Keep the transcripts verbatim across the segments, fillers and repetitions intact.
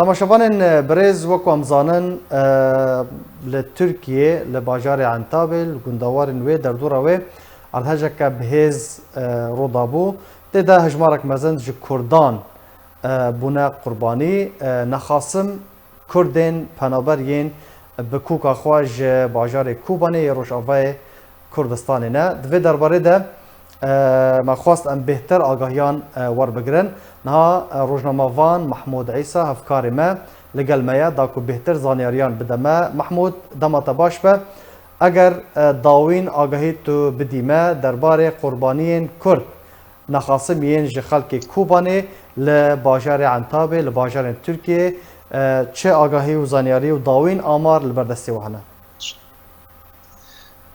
Temaşevanên, e, birêz, wek em zanin, e, li Tirkiyê, li bajarê Entabê, li gundewarên wê, derdora wê, erdhejeke bihêz, e, rû dabû. Tê de hejmarek mezin ji Kurdan, e, bûne qurbanî. E, nexasim Kurdên penaber yên bi kûka xwe ji bajarê Kobanê yê Rojavayê Kurdistanê ne. Di vê derbarê de, e, me xwest em bêhtir agahiyan, e, werbigirin. Niha, e, rojnamevan Mahmûd Îsa, hevkarê me, li gel me ye, da ku bêhtir zanyariyan bide me. Mahmûd, dema te baş be. Eger, e, dawîn agahî tu bidî me derbarê qurbaniyên Kurd, nexasim yên ji xelkê Kobanê li bajarê Entabê, li bajarên Tirkiyê, e, çi agahî û zanyarî û dawîn amar li ber destê we hene?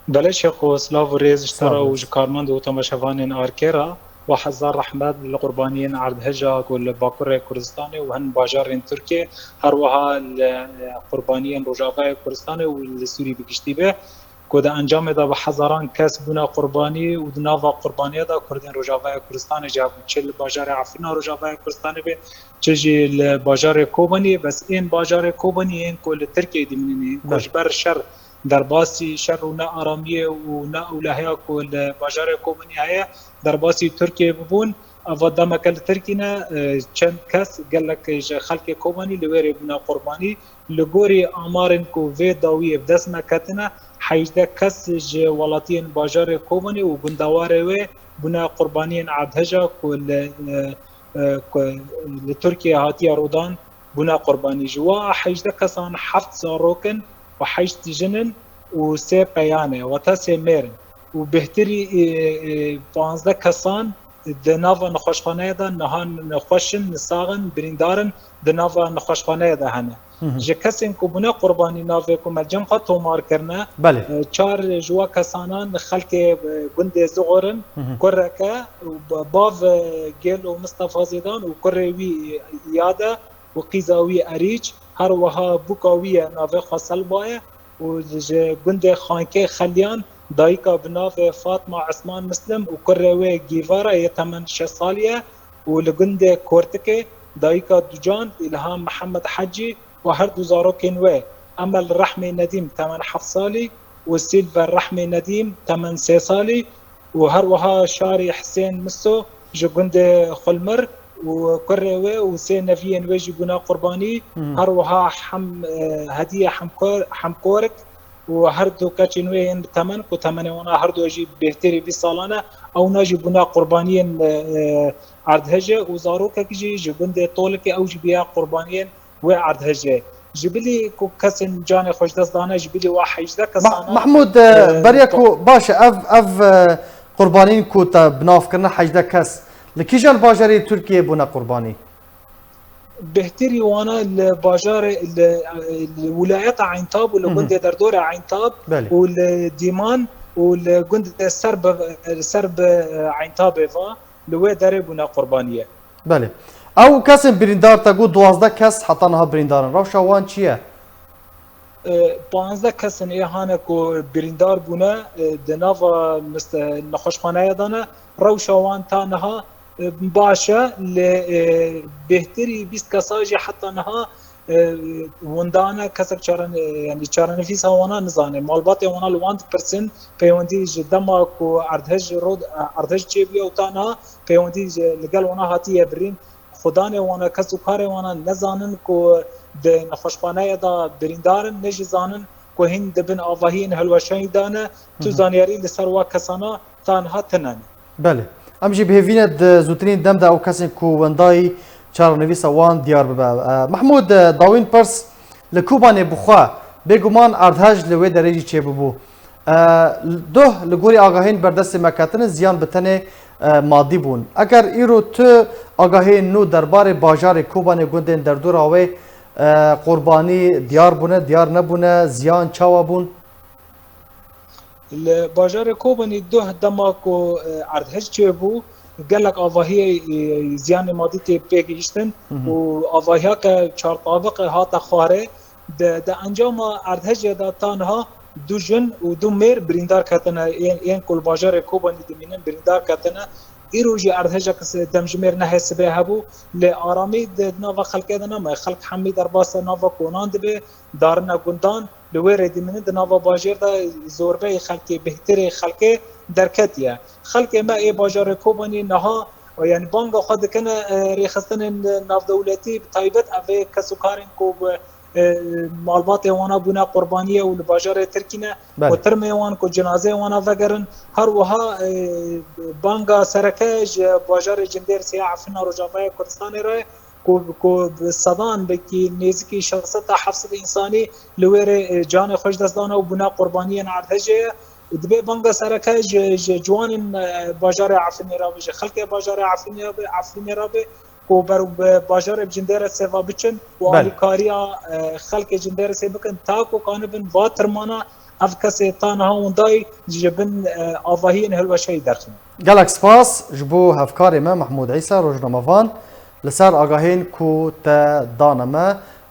Belê Şêxo, silav û rêz ji te re û ji karmend û temaşevanên Arkê re. Wa hezar rehmet li qurbaniyên erdheja ku li Bakurê Kurdistanê û hin bajarên Tirkiyê, her wiha li, e, qurbaniyên Rojavayê Kurdistanê û li Sûrî bi giştî be, ku di encamê de bi hezaran kes bûne qurbanî û di nava qurbaniya de Kurdên Rojavayê Kurdistanê jî hebûn. Çi li bajarê Efrîna Rojavayê Kurdistanê be, çi jî li bajarê Kobanî, bes ên bajarê Kobanî yên ku li Tirkiyeyê dimînin, ên ku ji ber şer derbasî şer û ne aramiyê û ne ewlehiya ku li bajarê Kobanî heye, derbasî Tirkiyeyê bibûn. Eva demeke li Tirkî ne, e, çend kes, gelek ji xelkê Kobanî li wêrê bûne qurbanî. Li gorî amarên ku vê dawiyê bi dest me ketine, hejdeh kes ji welatiyên bajarê Kobanî û gundewarê wê bûne qurbaniyên erdheja ku li, e, e, ku li Tirkiyeyê hatiye rûdan, bûne qurbanî. Ji wa hejdeh kesan heft zarok in û heşt jin in û sê peyan e, wata sê mêr in. Û bêhtirî, e, e, panzdeh kesan di nava nexweşxaneyê de niha nexweş in, nisax in, birîndar in, di nava nexweşxaneyê de hene. Hı hı. Ji kesên ku bûne qurbanî navê ku me cem xwe tomar kirine, Belê. e, çar ji wa kesanan xelkê, e, gundê Zixor in, Hı hı. kureke û ba-, bav, e, Gêlo Mistefa Zêdan û kurê wî Yade û qîza wî Erîç, her wiha bûka wî ye navê xwe Selba ye û ji gundê Xankê Xeliyan, dayika bi navê Fatma Esman Mislim û kurê wê Gîvara yê temen şeş salî ye û li gundê Kortikê dayika ducan Îlham Mihemed Hecî û her du zarokên wê Emel Rehmê Nedîm temen heft salî û Sîlver Rehmê Nedîm temen sê salî û her wiha Şarî Hisên Miso ji gundê Xulmir û kurê wê û sê neviyên wê jî bûne qurbanî. Hı hı. Her wiha Hem-, e, Hediye Hemkor-, Hemkorik û her du keçên wê yên bi temen, ku temenê wana her du jî bêhtirî bîst salan e, ewna jî bûne qurbaniyên, e, e, erdhejê û zarokek jî ji gundê Tolikê, ew jî bûye qurbaniyên wê erdhejê. Ji bilî ku kesên canê xwe ji dest dane, ji bilî wa hejdeh Ma-, kesan e. Mahmûd, e, e, beriya to- ku, baş e, ev, ev, e, qurbanîn ku te bi nav kirine hejdeh kes, li kîjan bajarê Tirkiyê bûne qurbanî? Bêhtirî wana li bajarê, li, li wilayeta Eyntab û li Hı hı. gundê derdora Eyntab Belê. û li Dîman û li gundê ser bi, ser bi Eyntabê va, li wê derê bûne qurbaniyê. Belê. Ew kesên birîndar te got duwazdeh kes heta niha birîndar in. Rewşa wan çi ye? E, panzdeh kes in ê hane ku birîndar bûne, e, di nava miste-, nexweşxaneya de ne. Rewşa wan ta niha, e, baş e, lê, e, bêhtirî bîst kesa jî heta niha, e, windane, kesek çare-, e, yanî çarenivîsa wana nizane. Malbatê wana li wan dipirsin, peywendî ji dema ku erdhej rod-, erdhej çêbûye û ta niha peywendî ji, li gel wana hatiye birîn. Xudanê wana, kes û karê wana nezanin ku di nexweşxaneyê de birîndar in, ne jî zanin ku hîn di bin avahiyên hilweşanî de ne, tu Hı hı. zanyarî li ser wa kesana ta niha tune ne. Belê. Em jî bi hêvî ne di zûtirîn dem de ew kesên ku wendayî çarenivîsa wan diyar bibe. E, Mehmûd, e, dawîn pirs, li Kobanê bi xwe bêguman erdhej li wê derê jî çêbibû. E, duh li gorî agahiyên berdestê me ketine ziyan bi tenê, e, madî bûn. Eger îro tu agahiyên nû derbarê bajarê Kobanê gundên derdora wê, e, qurbanî diyar bûne, diyar nebûne, ziyan çawa bûn? Li bajarê Kobanî duh dema ku, e, erdhej çêbû, gelek avahiyê, e, ziyanê madî tê pê gihiştin Hı hı. û avahiyeke çartaviqe hate xwarê. Di, di encama erdhejê de ta niha du jin û du mêr birîndar ketine, yên, yên ku li bajarê Kobanî dimînin birîndar ketine. Îro jî erdhejek demjimêr nehê sibê hebû, lê aramî di nava xelkê de nemaye. Xelk hemî derbasa nava konan dibe, darine gundan, li wê rê dimînin. Di nava bajêr de zorbeyê xelkê, bêhtirê xelkê derketiye. Xelkê me ê bajarê Kobanî niha, yanî banga xwe dikine, e, rêxistinên navdewletî, bi taybet ev ê kes û karên ku bi, e, malbatê wana bûne qurbaniyê û li bajarê Tirkî ne, Belê. ku tirmê wan, ku cinazeyê wana vegerin. Her wiha, e, banga sereke ji bajarê Cindêrsê ya Efrîna Rojavayê Kurdistanê re, ku, ku bi sedan, belkî nêzikî şeş sed ta heft sed însanî li wê rê, e, canê xwe ji dest dane û bûne qurbaniyên erdhejê ye. Û dibê banga sereke ji, ji ciwanên, e, bajarê Efrînê re be, ji xelkê bajarê Efrînê re be, Efrînê re be, ku ber bi bajarê bi Cindêrsê ve biçin û Belê. alîkariya, e, xelkê Cindêrsê bikin, ta ku kanibin va tirmana ev kesê ta niha windayî ji bin, e, avahiyên hilweşeyî derxin. Gelek spas ji bo hevkarê me Mehmûd Îsa, rojnamevan, li ser agahiyên ku te dane me.